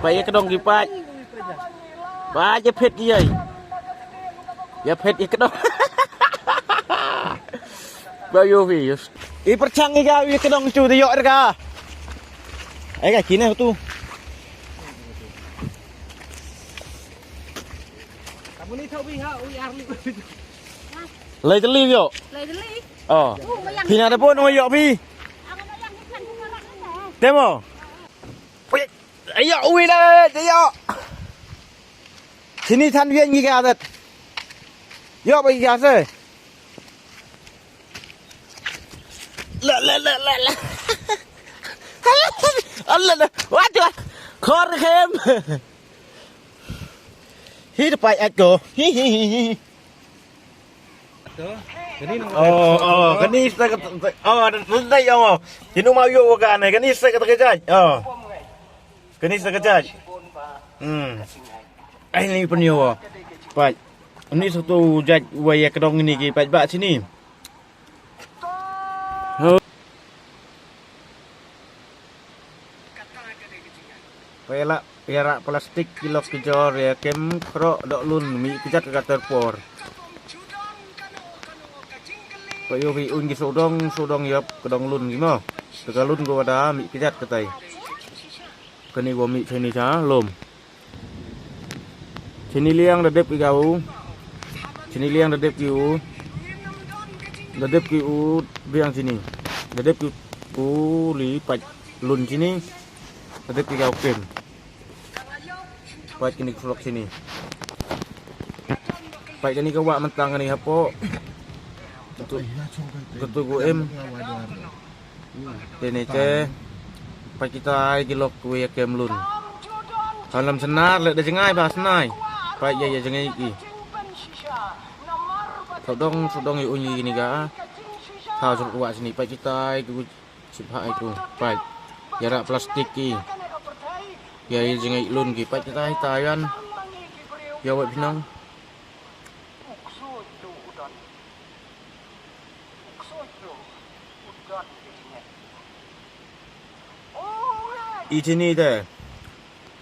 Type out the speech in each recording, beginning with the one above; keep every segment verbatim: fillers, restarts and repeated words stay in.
Pait ya ka dong ki pait. Pait ya phet ki yei. Ya phet ya ka dong. Ba yo phi. I pyrchang i ka, i ka dong tu de yo er ka. Ai ka kine tu. Lai teli yo. Lai teli. Oh. Phi na da pon yo phi. Temo. Ui, ayo, ui, le, le, ayo. Sini than bien ngi ka adat. Yo, bai ka se. Le, le, le, le, le. Allah, le. Wa, tu. Khor khem. Hi, pai at ko. Hi, hi, hi, hi. Oh, oh, kani sa ka, oh, da, da, da, oh. Kinu ma yo ka ne, kani sa ka, ka jai. Oh. Kani sa ka jai. Hmm. Ai ni pun yo. Pait. Ni sa tu jai wa ya ka dong ni ki pait ba sini. Ho. Pela, ya ra plastik ki lok ki jor ya kem khro dok lun mi ki jat ka ter por. Pa yo phi un ki sodong, sodong yap ka dong lun ki mo. Te ka lun ko wada mi ki jat ka tai. Kani ko mi chini cha lom. Chini liang da dep ki gau. Chini liang da dep ki u. Da dep ki u biang chini. Da dep ki u li pait lun chini. Da dep ki gau kem. Pait kini khulok chini. Pait kani ka wa mentang kani hapo. Ketu, ketu ku em. Te ni te, pait kita ai ki lok ku ya kem lun. Hanlam senar le da jngai ba snai. Pait ya ya jngai ki. Sodong, sodong ya unyi ni ga. Tha jok wa sini pait kita ai ku sip ha ai ku. Pait. Ya ra plastik ki. Ya ya jngai lun ki. Pait kita ai tayan. Ya wa pinang. I chini te.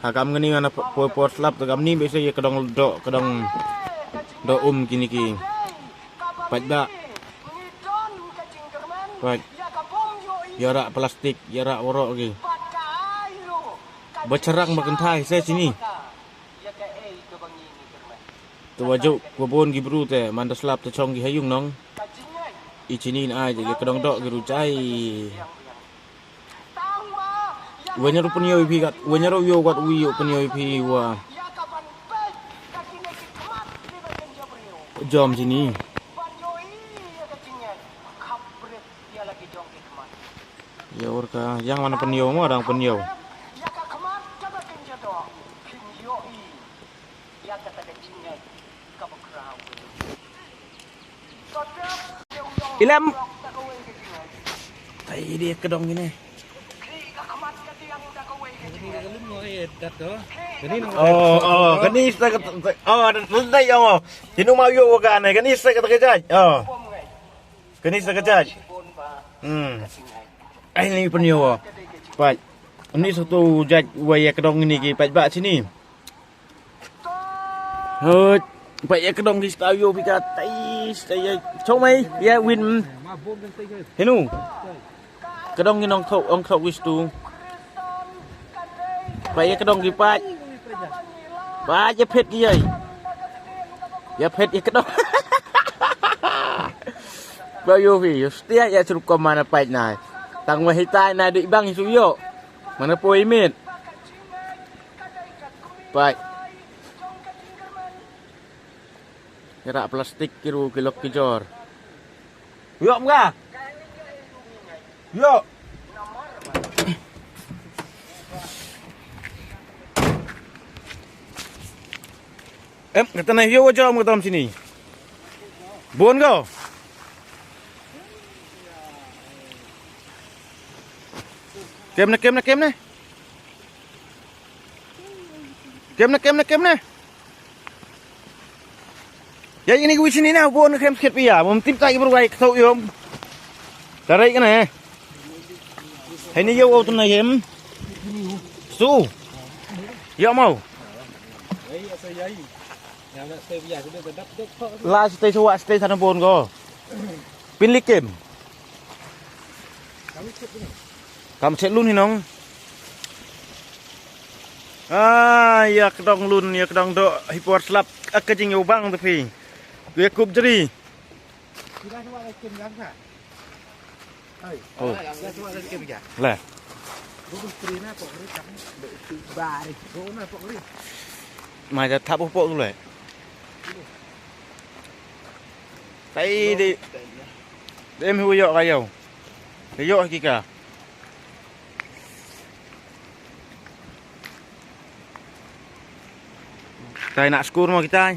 Ha kam ngani ngana po, po, por slap te kam ni bese ya ka dong do, ka dong do um kini ki. Pait da. Pait. Ya ra plastik, ya ra waro ki. Ba charang ba kynthai se chini. Te wa jok, wa bon ki bru te, man da slap te chong ki ha yung nong. I chini na ai, te ka dong dok ki ru chai. Wa nyaru pynyo i phi kat, wa nyaru yo kat wi yo pynyo i phi wa. Jom chini. Ya ur ka, yang mana pynyo mo, dang pynyo. Ilem. Ai, dia ka dong ini. Oh, oh, kani sa ka, oh, da, da, da, oh. Kinu ma yo ka ne, kani sa ka, ka jai. Oh. Kani sa ka jai. Hmm. Ai, ni pynyo. Pait. Ni sa tu jai wa ya ka dong ni ki pait ba chini. Hoi, pait ya ka dong ki stau yo phi ka tai, tai ya. Chong mai, ya win. Henu. Ka dong ki nong thok, ong thok wis tu. Pait ya ka dong ki pait. Pait ya phet ki yai. Ya phet ya ka dong. Ba yo phi, yo stia ya chrup ko mana pait na. Tang wa hitai na di bang su yo. Mana poi mit. Pait. Ra plastik ki ru ki lok ki jor. Yo mga. Yo. Em, kata na yo wa jom kata sini. Bon ko. Kem na, kem na, kem na. Kem na, kem na, kem na. Ya ini ku sini na, bon kem skhet pia. Mum tip ta ki berwai kto yom. Tarai kana eh. Hai ni yo tu na yem. Su. Yoh mo. La stay sa wa stay sa na bon ko. Pynlikim. Kam chet lun hi nong. Ah, ya kdong lun, ya kdong doh, hi por slap, ak ka jingyoh bang tu phi. Tu ya kup jri. Oh. Le. Ma ja thap u pok tu le. Tai di. Dem hu yoh ka yoh. Yoh ki ka. Tai na skur mo kitai.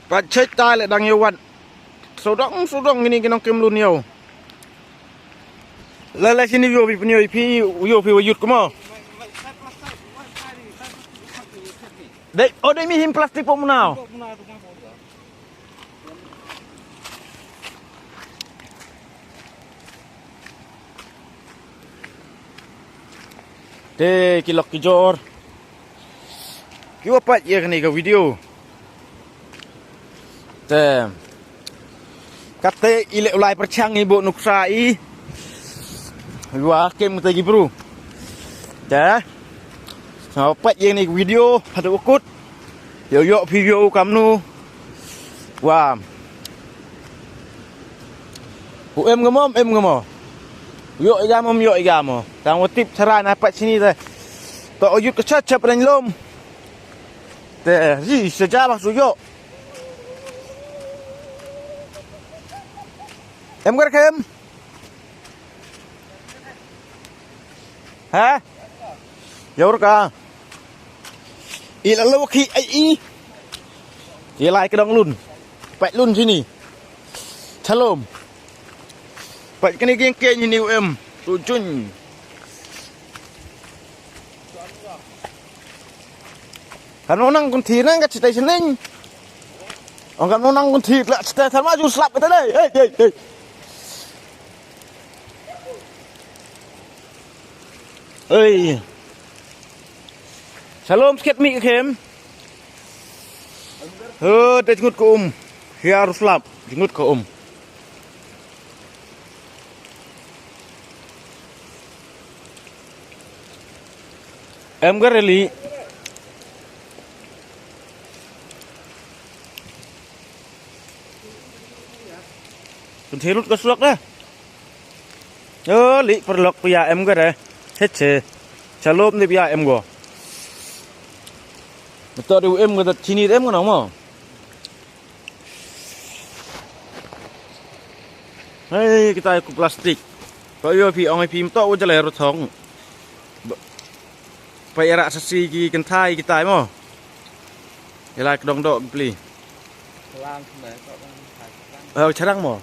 Pat chet tai le dang yoh wan. Sodong, sodong ini ki nongkem lun yoh. La la sini yoh phi, pynyoh phi, yoh phi wa yut ko mo. Dei, oh, dei mi him plastik pok mnau. Te ki lok ki jor. Ki wa pat ya kani ka video. Te. Kate i le u lai pyrchang i bo nuksa i. Wa kem te ki bru. Te. Sa wa pat ya kani ka video. Hadu u kut. Yoh yoh phi yoh kamnu. Wa. U em nga mo, em nga mo. Yoh i ga mo, yoh i ga mo. Tang wa tip chara na pat sini te. To yut ka chat chat reng lom. Te, ri, sa ja ba su yoh. Em gar kem. Ha? Yoh ka. I la lo ki ai i. Ki lai ka dong lun. Pat lun sini. Chalom. Pat kani ki ke ni ni em. Tu jun. Kan nang kun thi nang ka chitai sini. Ong kan nang kun thi la chitai tharma ju slap ka te dei. Hei, hei, hei. Ei. Shalom, sket mi kem. Ho, te jngut ko um. Hiar slap, jngut ko um. Em ka reli. Kun thirut ka slok da. Yo, li paralok pia em ka re. Che che. Chalom ni pia em go. Betul di em ka da chini em ka nang mo. Hei, kita ku plastik. Ko yo phi ong phi mto u jale ro thong. Ba-, pa era sa si ki kynthai kita mo. Ila kdong dok pli. Chalang sma, ko kynthai chalang. Oh, charang mo.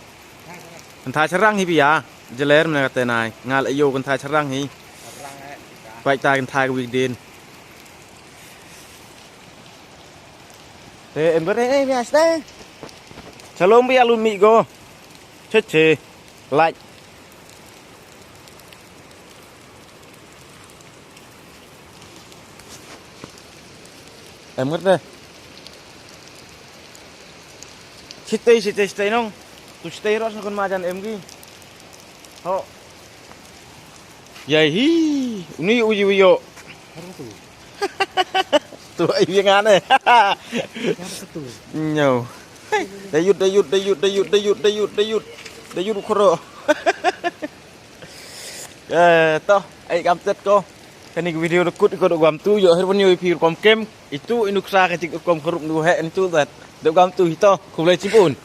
Kynthai charang hi pia. Jaler mna kate nai. Ngal ayo kynthai charang hi. Charang eh, kita. Pai ta kynthai ka wik din. Te em bare eh, bias te. Chalom pia lun mi go. Che che. Like. Em ngar te. Sitei, sitei, sitei nong. Tu sitei ros na kun majan em gi. Ho. Yai hi. Uni uji uyo. Tu ai biang ane. Nyo. Dayut, dayut, dayut, dayut, dayut, dayut, dayut, dayut khoro. Eh, toh, ai kam tet ko. Kani ka video da kut ko da gam tu, yo her vanyo i phi rukom kem. Itu i nuksa ka jik rukom kharuk nu he itu dat. Da gam tu hito, khublei chibun.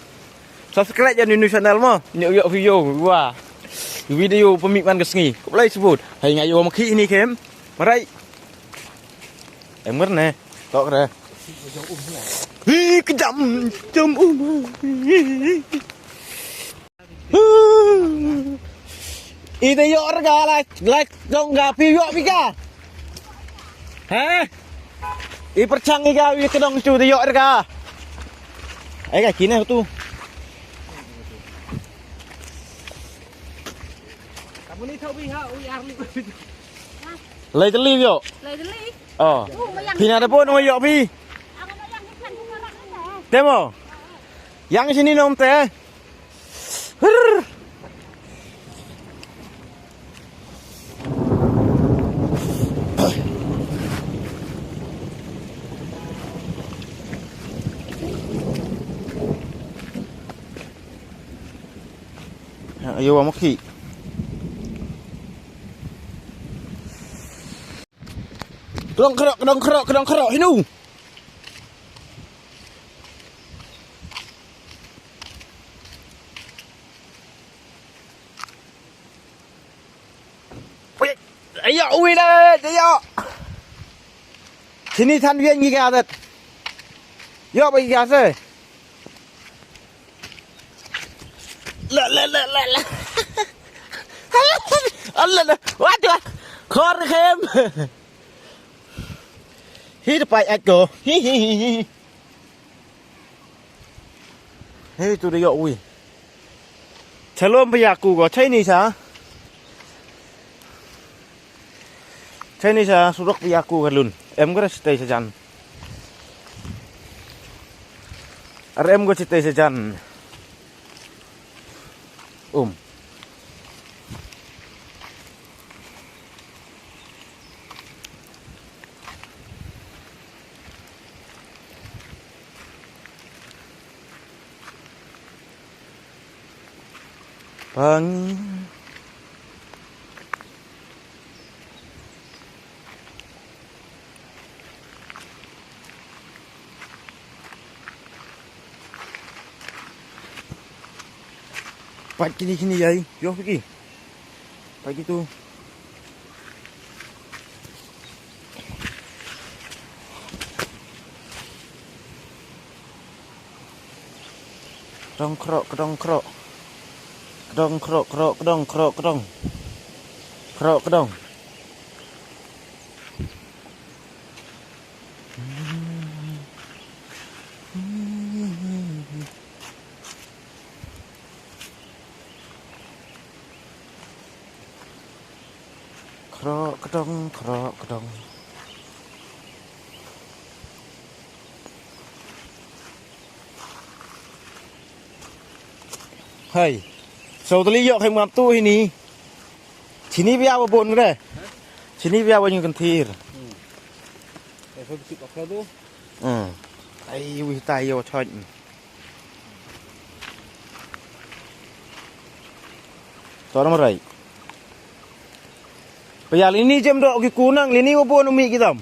Subscribe ya ni new channel mo, ni yo video, wa. Video pemik man ka sngi. Khublei chibun. Hai nga yo mo khi ni kem. Marai. Em ngar ne, tok re. Hi, kejam, jam um. I te yoh rega la, la dong ga phi yoh phi ga. Ha? I pyrchang i ga i te dong tu te yoh rega. Ai ga kine tu. Kamu ni thau bi ha, ui arli. Lai te li yoh. Lai te li. Oh. Phi na da bun ong yoh phi. Te mo. Yang sini nom te. Hrr. Ayo, wa mukhi. Kedong kerok, kedong kerok, kedong kerok, hinu. Ui, ayo, ui le, ayo. Sini than bien ngi ka dat. Yo, ba ngi ka se. La, la, la, la, la. Ala, la. Wa, wa. Khor khem. Hi, da pai at ko. Hi, hi, hi, hi. Hei, tu da yoh wi. Chalom pia ku ko, chai ni sa. Chai ni sa, surok pia ku ka lun. Em ko da chitei sa jan. Ar em ko chitei sa jan. Um. Pang. Pat kini kini yai, yo piki. Pat kitu. Kedong krok, kedong krok. Kedong krok, krok, kedong krok, kedong. Krok, kedong. Krok, kedong, krok, kedong. Hai. So tali yoh khem ngam tu hini. Chini bia wa bon re. Chini bia wa yung kentir. Hmm. Ai, wi tai yo choi. Tor marai. Pia lini jem do ki kunang, lini wa bon umi ki dam.